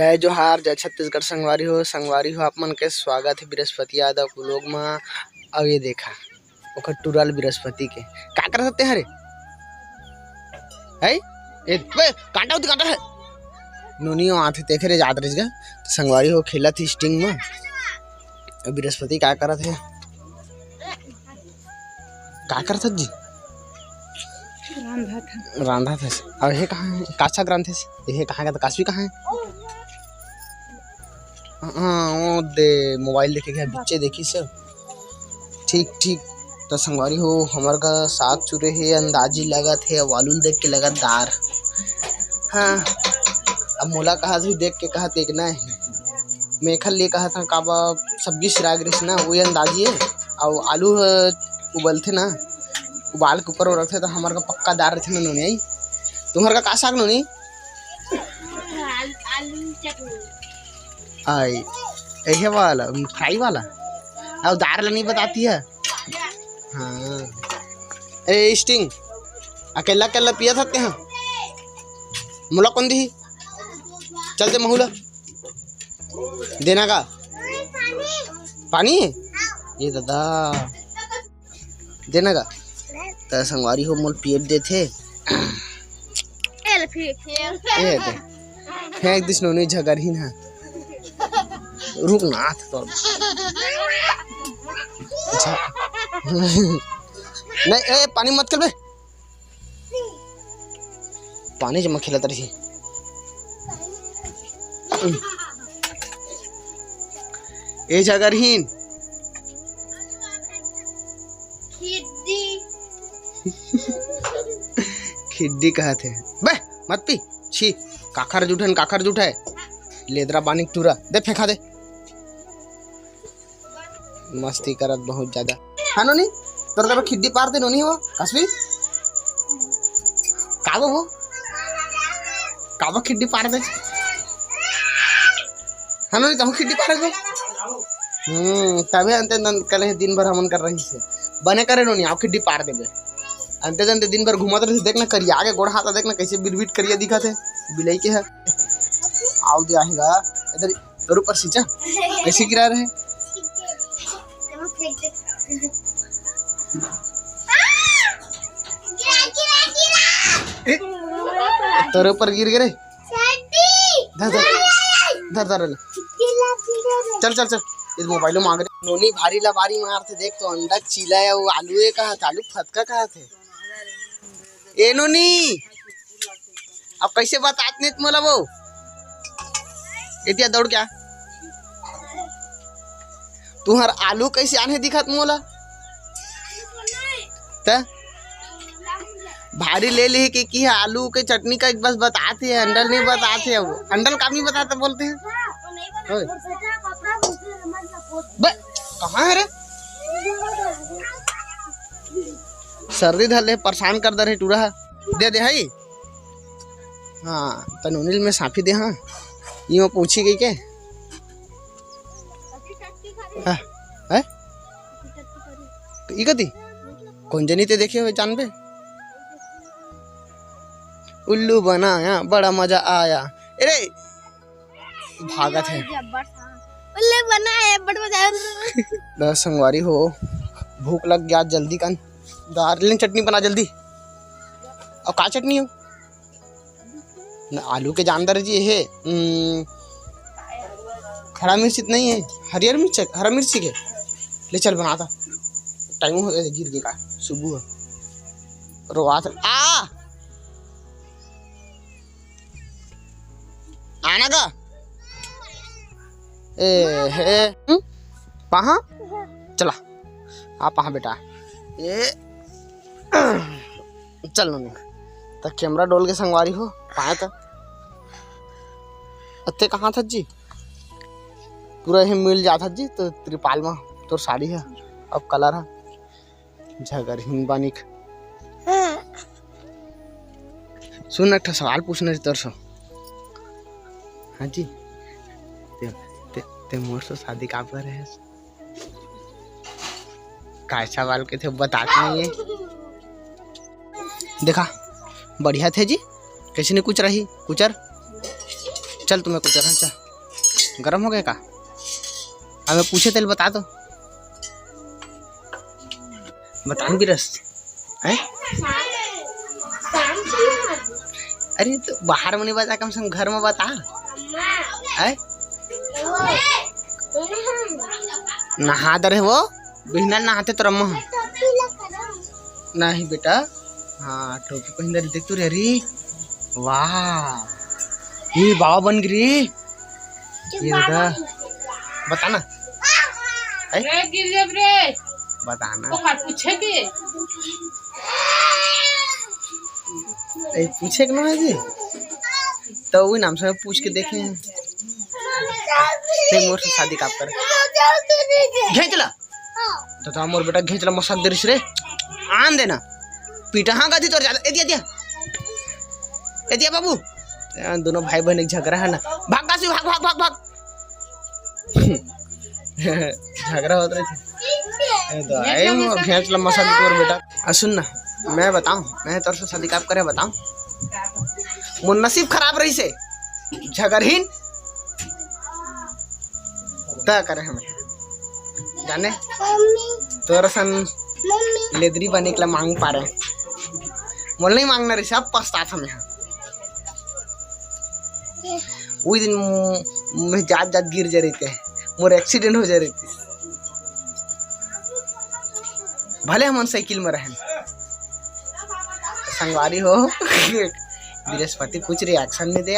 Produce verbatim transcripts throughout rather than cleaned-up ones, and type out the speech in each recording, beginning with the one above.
जय जोहार, जय छत्तीसगढ़ संगवारी हो। संगवारी हो, आप मन के स्वागत हे बृहस्पति यादव vlog म। अउ ये देखा, ओकर टुरा ल बृहस्पति के का करत हे रे? है ए, बे, कांटा होती कांटा है। नोनी हो आथे, तेखे रे जात रहिस गा। त संगवारी हो, खेलत हे Sting म। अउ बृहस्पति का करत हे? का करत हस जी? रांधत हस। अउ हे कहाँ हे? काछा ग्रंथ हे। हे कहाँ का? त कासवी कहाँ हे? हाँ, वो दे mobile देखे के बिच्चे देखी सब। ठीक, ठीक। त संगवारी हो, हमर का साग चुरे हे, अंदाजी लगत हे, अउ आलू ल देख के लगत दार। हाँ, अब मोला कहत हुई देख के कहत एक ना हे। मेखल ले कहत हाँ, काबा सब्जी सिराग रहिस ना, वही अंदाजी हे। अउ आलू ह उबलथे ना, उबाल के ऊपर रखथे त हमर का पक्का दार रहिथे ना नोनी। तुम्हर का, का साग नोनी? आलू, आलू चटनी। आई, यही वाला, fry वाला। अब दार ला नहीं बताती है। हाँ। ए, Sting, अकेला, अकेला पिया था क्या? मोला कौन दी? चल दे महूला। देना का? पानी? ये दादा। देना का? त संगवारी हो, मोल पियत देथे। ए ले, फेंक, फेंक। ए दे। फेंक दिस नोनी झगरहीन हा। रुक ना, हाथ तोड़। अच्छा। नहीं, ए, पानी मत कर बे। पानी जमा खेलत रही। ए झगरहीन। खिड्डी। खिड्डी कहत हे। बे, मत पी। छी, काखर जूठन, काखर जूठा हे। लेदरा बानिक टूरा। दे, फेंका दे। मस्ती करत बहुत ज्यादा। हाँ नोनी, तोर तरफ खिड्डी पार दे नोनी हो, कासवी। काबो हो? काबो खिड्डी पार दे। हाँ नोनी, तहु खिड्डी पार दे। हम्म, तबे अंते नंद कले दिन भर हमन कर रही से। बने करे नोनी, आप खिड्डी पार देबे। अंते जंते दिन भर घूमत रही, देख ना करिया आगे गोड़ हाथ देख ना कैसे बिरबिट करिया दिखत हे, बिलई के हे। आओ दे आही गा, इधर तोर ऊपर सींचा? कैसे गिरा रहे? ए, तोरे ऊपर गिर गे रे। धर, धर, धर, धर ले। चल, चल, चल। इस मोबाइल मांग रहे। नोनी भारी लबारी मारथे, देख तो अंडा चीला हे, वो आलू हे कहा थे, आलू फतका कहा थे। ए नोनी, अब कैसे बतात नहीं मोला वो? एतिया दौड़ क्या? तुहर आलू कैसे आने दिखत मोला? त भारी ले ली कि, कि आलू के चटनी का बस बतात हे, अंडल नहीं बतात हे। वो अंडल का नहीं बताता बोलते हैं। ओए। बे, कहाँ है रे? सर्दी धर ले, परेशान कर दे रहे टूरा। दे दे हई। हाँ, त नोनी ल मैं साफी दे हाँ। ये मैं पूछी गई के? हाँ, हैं? ई कती? कौन जनी ते देखे हुए जानबे? उल्लू बनाया, बड़ा मजा आया। अरे, भागत हे। जब्बर था। उल्लू बनाया, बड़ा मजा आया। द संगवारी हो, भूख लग गया, जल्दी कन दार ले चटनी बना जल्दी। अब का चटनी हो? न, आलू के जानदार जी हे, हम्म, हरा मिर्ची तो नहीं है, हरियर मिर्च, हरा मिर्ची के ले चल बनाता। टाइम हो गया, गिर गया का सुबह रोआत आ आना का? ए हे, हम्म? पहा? चला। आ पहा बेटा। ए, चल नोनी। त कैमरा डोल के संगवारी हो, पाए त। अत्ते कहाँ था जी? पूरा ही मिल जाता जी, तो त्रिपाल में तोर साड़ी है, अब कलर है। झगरहीन बानिक। सुन, एक ठो सवाल पूछना रही तोर से। हाँ जी, ते, ते, ते मोर से शादी काबर करे हस? काय सवाल के थे, बतात नहीं है। देखा, बढ़िया थे जी, कैसे नहीं कुछ रही, कुचर। चल, तुम्हें कुछ चढ़ा, चल। गरम हो गए का? हमें पूछे तेल बता दो। बता न बिरस। हैं? अरे, तो बाहर में नहीं बता, कम से कम घर में बता। हैं? नहा दे रहे वो, बिहना नहाते तो रम्मा। नहीं बेटा, हाँ, टोपी पहिन दे, देख तो रे, अरे, वाह, ये बाबा बन गिरी। ये बेटा, बताना। हैं? रे, गिर जेब रे। बताना। तो का पूछे के? ए, पूछे के ना है जी? तो वही नाम से पूछ के देखे हैं। नहीं, मोर से शादी काब करे? घेंच ला। तो, तो मोर बेटा घेंच ला मसाद दे रिस रे। आन देना। पीटा हाँ गादी तोर ज्यादा। ए दिया, दिया। ए दिया बाबू। यार, दोनों भाई बहन एक झगड़ा है ना। भाग काशी, भाग, भाग, भाग, भाग। झगड़ा होत रहिथे। ए तो आए मोर घेंच ला मसाद दे तोर बेटा। आ सुन ना, मैं बताऊं, मैं तोर से शादी काब करे बताऊं। मोर नसीब खराब रहिसे। झगरहीन। त करे हम जाने। मम्मी। तोर सन मम्मी। लेदरी बने के ला मांग पारे। मोला नहीं मांगना रहिसे, अब पछतात हमें। वही दिन मु-, मैं जात जात गिर जा रहिथे, मोर एक्सीडेंट हो जा रहिथे। भले हमन साइकिल में रहन। संगवारी हो, बृहस्पति कुछ रिएक्शन नहीं दे।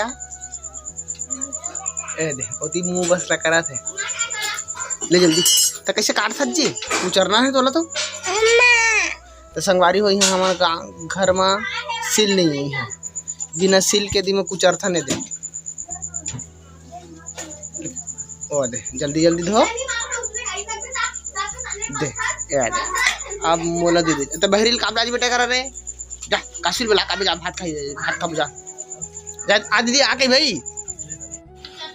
ए दे, ओती मुंह बस ला करा थे। ले जल्दी। त कैसे काट थस जी? उचरना है तोला तो। तो संगवारी हो, यहाँ हमारे गाँव, घर में सील नहीं है, बिना सील के दी में कुचरथा नहीं दे। ओ दे, जल्दी जल्दी धो दे। ए दे, अब मोला दे दे। तो बहरील काम राज बेटा करा रे, जा कासिल बुला का जा, भात खाई, भात खा जा। जा, आ दीदी आ गई भाई।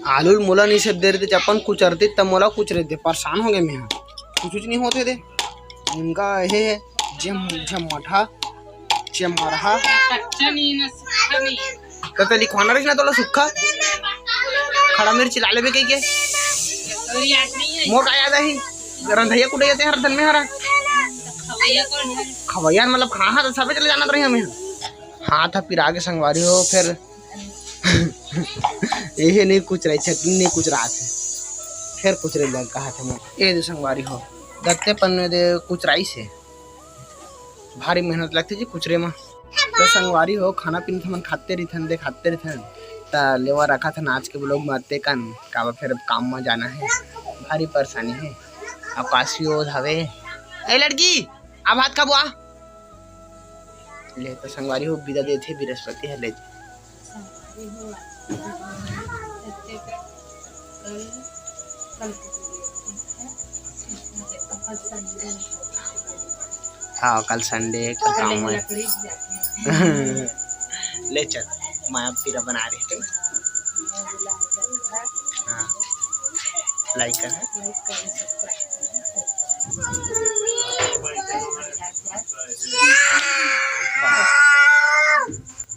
आलू ल मोला नहीं से दे रहे, अपन कुचरती तब मोला कुचरे दे, परेशान हो गए मैं। कुछ कुछ नहीं होते दे। इनका ये है, जम, जम मठा, जम मरहा। कच्चा नहीं ना, सूखा नहीं। तो, तो लिखवाना रही ना तोला सुक्खा। खड़ा मिर्च ला लेबे कही के। और याद नहीं है। मोर का याद है? रंधैया कुटे जाते हैं हर धन में हरा। खवैया कौन है? खवैया मतलब कहाँ तो सबे चले जाना तो रही हमें। हाथ पिरा के संगवारी हो, फिर यही नहीं कुचराई, चटनी नहीं कुचरात है, फिर कुचरे लग कहा था मैं। ये जो संगवारी हो, दत्ते पन्ने दे कुचराई से भारी मेहनत लगती जी कुचरे में। तो संगवारी हो, खाना पीना तो हमन खाते रहिथन, दे खाते रहिथन, त लेवा रखा था आज के ब्लॉग में अत्ते कन, काबर फिर अब काम में जाना है, भारी परेशानी है। अब काशी ओद हवे, ए लड़की, आ भात खाबो आ। ले तो संगवारी हो, बिदा देथे बृहस्पति ह, ले। हाँ, कल संडे, कल काम है। ले चल, मैं अब तेरा बना रही हूँ। हाँ, लाइक कर।